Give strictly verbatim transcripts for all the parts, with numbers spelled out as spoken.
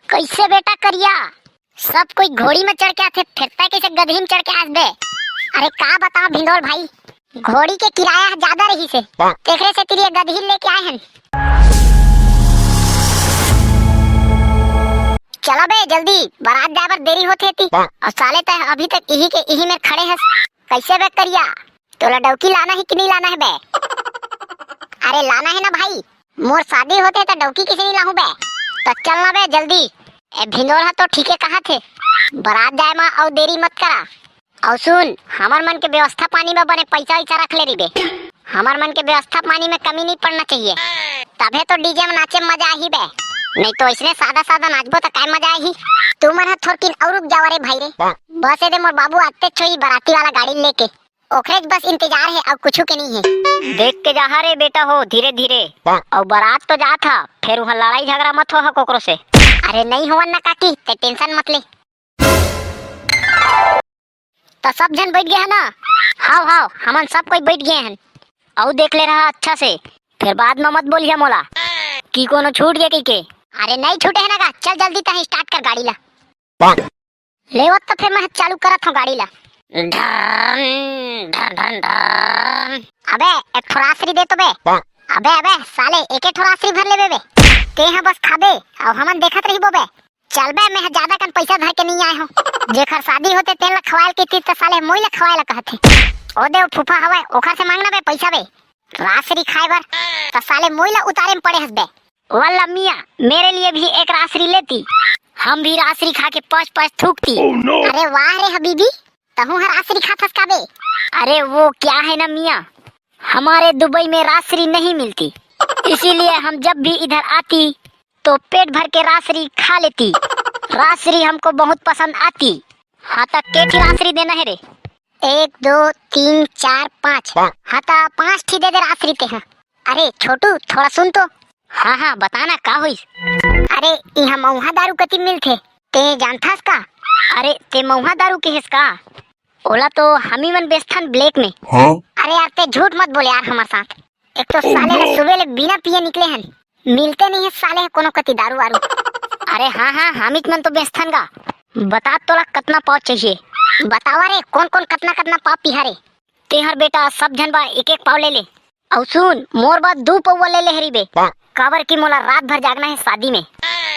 कइसे बेटा करिया? सब कोई घोड़ी में चढ़ के आथे, फेर तैं कइसे गदही में चढ़ के आस बे? अरे का बतावं भिंदोल भाई, घोड़ी के किराया ह जादा रहिस हे, तेखरे सेती ये गदही लेके आए हन। चला बे जल्दी, बारात जाए बर देरी होथे ती। अउ साले तैं अभी तक इही के इही मेर खड़े हस। कइसे बे करिया, तोला डौकी लाना हे कि नहीं लाना हे बे? अरे लाना हे ना भाई, मोर शादी होथे त डौकी कइसे नहीं लाहूं बे? त चल ना बे जल्दी। ए भिंदोल ह तो ठीके कहत हे, बारात जाए म अउ देरी मत करा। अउ सुन, हमर मन के व्यवस्था पानी म बने पइसा वइसा रख ले रहिबे। हमर मन के व्यवस्था पानी में कमी नहीं पड़ना चाहिए, तभे तो डीजे में नाचे में मजा आही बे, नहीं तो अइसने सादा सादा नाचबो त काय मजा आही। तुमन ह थोरकिन अउ रुक जावा रे भाई रे। बस ए दे मोर बाबू आते छोई बाराती वाला गाड़ी लेके, ओखरे बस इंतजार हे, अउ कुछु के नहीं हे। देख के जाहा रे बेटा हो, धीरे धीरे। अउ बारात तो जात हा, फेर उहाँ लड़ाई झगड़ा मत होहा कोकरो से। अरे नहीं होवन ना काकी, तैं tension मत ले। त सब झन बइठ गे हे ना? हाव हाव, हमन सब कोई बइठ गे हन। अउ देख ले रहा अच्छा से, फेर बाद म मत बोलिहा मोला कि कोनो छूट गे कहिके। अरे नहीं छूटे हे ना गा, चल जल्दी तैं start कर गाड़ी ला। लेवत त फेर मैं चालू करत हूँ गाड़ी ला। ढन, ढन, ढन, ढन। अबे एक ठो रासरी दे तो बे। अबे अबे साले, एक एक ठो रासरी भर लेबे बे। तैं ह बस खाबे अउ हमन देखत रहिबो बे। चल बे, मैं ह जादा कन पइसा धर के नहीं आए हूँ। जेखर शादी होथे तेन ला खवाए ल कहितिस त साले मोई ला खवाए ला कहथे। ओ दे ओ फूफा हवय, ओखर से मांगना बे पइसा बे। रासरी खाए बर त साले मोई ला उतारे में पड़े हस बे। वल्ला मियाँ, मेरे लिए भी एक रासरी लेती, हम भी रासरी खा के पच पच थूकती। अरे वाह रे हबीबी, तहूँ ह रासरी खाथस का बे? अरे वो क्या है ना मियाँ, हमारे दुबई में रासरी नहीं मिलती, इसीलिए हम जब भी इधर आती तो पेट भर के रासरी खा लेती। रासरी हमको बहुत पसंद आती। हाँ, त के ठी रासरी देना हे रे? एक, दो, तीन, चार, पाँच। हाँ, त पाँच ठी दे दे रासरी तें ह। अरे छोटू, थोड़ा सुन तो। हाँ हाँ, बता ना, का होइस? अरे, इहाँ मउहा दारू कति मिलथे, तें जानथस का? अरे, तें मउहा दारू केहेस का? ओला तो हमी मन बेचथन black में। हाँ? अरे यार, तें झूठ मत बोल यार हमर साथ। एक तो साले ह सुबह ले बिना पिए निकले हन, मिलते नहीं हे साले ह कोनो कति दारू वारू। अरे हाँ हाँ, हमीच मन तो बेचथन गा। बता तोला कतना पाव चाहिए? बतावा रे, कोन कोन कतना कतना पाव पिहा रे? तेहर बेटा सब झन बर एक एक पाव ले ले। अउ सुन, मोर बर दू पौवा ले ले हरी बे, काबर कि मोला रात भर जागना हे शादी में।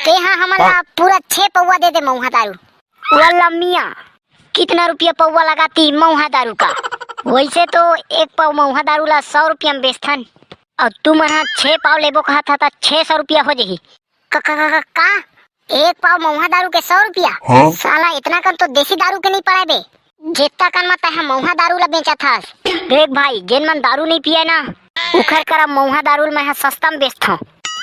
तेहा हमन ला पूरा छे पौवा दे दे मउहा दारू। वल्ला मियाँ, कितना रुपया पौवा लगाती मउहा दारू का? वैसे तो एक पाव मउहा दारू ला सौ रुपया में बेचथन, अउ तुमन ह छे पाव लेबो कहत ह त छे सौ रुपया हो जही। का, का, का, का, का? एक पाव मउहा दारू के सौ रुपया? हाँ? साला, इतना कन तो देसी दारू के नहीं पड़ाय बे। जेतना कन म तैं ह मउहा दारू ला बेचत हस। देख भाई, जेन मन दारू नहीं पिए ना, उखर करा मउहा दारू ल मैं ह सस्ता म बेचथंव।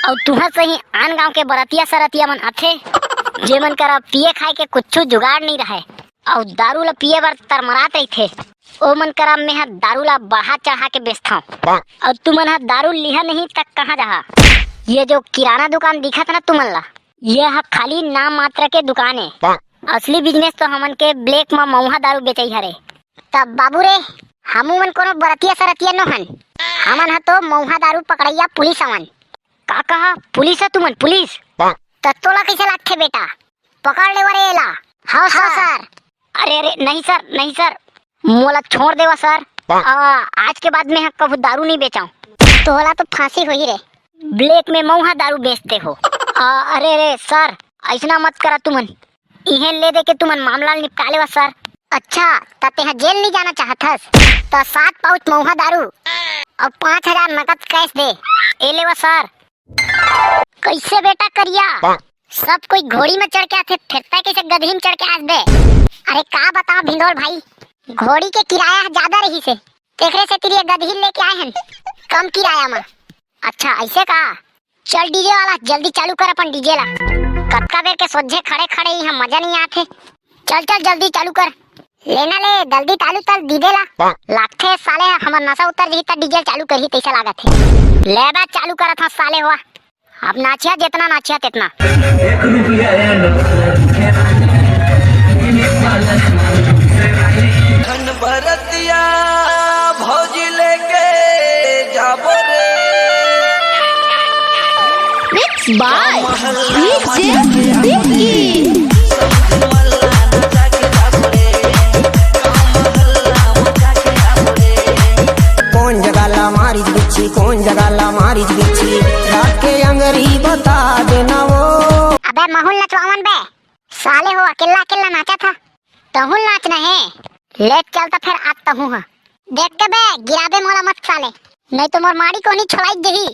अउ तुहर सही आन गांव के बरतिया सरतिया मन आथे, जेमन करा पिए खाए के कुछु जुगाड़ नहीं रहय, अउ दारू ल पिए बर तरमरात रहिथे, ओमन करा मैं ह दारू ला बढ़ा चढ़ा के बेचथंव। अउ तुमन ह दारू लिहा नहीं तक कहाँ जहा? ये जो किराना दुकान दिखत ना तुमन ला, ये ह खाली नाम मात्र के दुकान ए। असली business तो हमन के black म मउहा दारू बेचई हरे। तब बाबू रे, हमू मन कोनो बरतिया सरतिया नो हन, हमन ह तो मउहा दारू पकड़इया पुलिस अवन। का कहा? पुलिस ह तुमन, पुलिस? त तोला कइसे लागथे बेटा? पकड़ लेवा रे एला। हाँ हाँ सर। अरे अरे, नहीं सर, नहीं सर, मोला छोड़ देवा सर। आ, आज के बाद मैं ह कभू दारू नहीं बेचंव। तोला तो फांसी होही रे। Black में मउहा दारू बेचते हो। आ, अरे अरे सर, अइसना मत करा तुमन। इहें ले दे के तुमन मामला ल निपटा लेवा सर। अच्छा, त तेहा जेल नहीं जाना चाहत हस? त सात pouch मउहा दारू अउ पाँच हजार नकद cash दे। ए लेवा सर। कइसे बेटा करिया? सब कोई घोड़ी में चढ़ के आथे, फेर तैं कइसे गदही में चढ़ के आस बे? अरे का बतावं भिंदोल भाई, घोड़ी के किराया ह जादा रहिस हे, तेखरे सेती ये गदही लेके आए हन कम किराया म। अच्छा अइसे का? चल DJ वाला, जल्दी चालू कर अपन DJ ला। कतका बेर के सोझे खड़े खड़े इहाँ मजा नहीं आथे। चल चल जल्दी चालू कर। लेना ले, जल्दी चालू कर DJ ला। लागथे साले ह हमर नशा उतर जही त DJ चालू करही तइसे लागत हे। ले बा, चालू करत हंव साले हो। अब नाचिया, जेतना नाचिया तेतना। एक रुपया धन भरतिया भौजी लेके जाबो रे। Mix By D J Vicky। कौन जगह ला मारिच बिच्छी, कौन जगह ला मारिच बिच्छी, रात के अंगरी बता देना वो। अबे महूं ल नचवावन बे, साले हो अकेल्ला अकेल्ला नाचा था। तहूं ल नाचना हे, लेट चल त फेर आज तहूं ह। देख के बे, गिराबे मोला मत साले, नहीं तो मोर माड़ी कोनी छोड़ाई देही।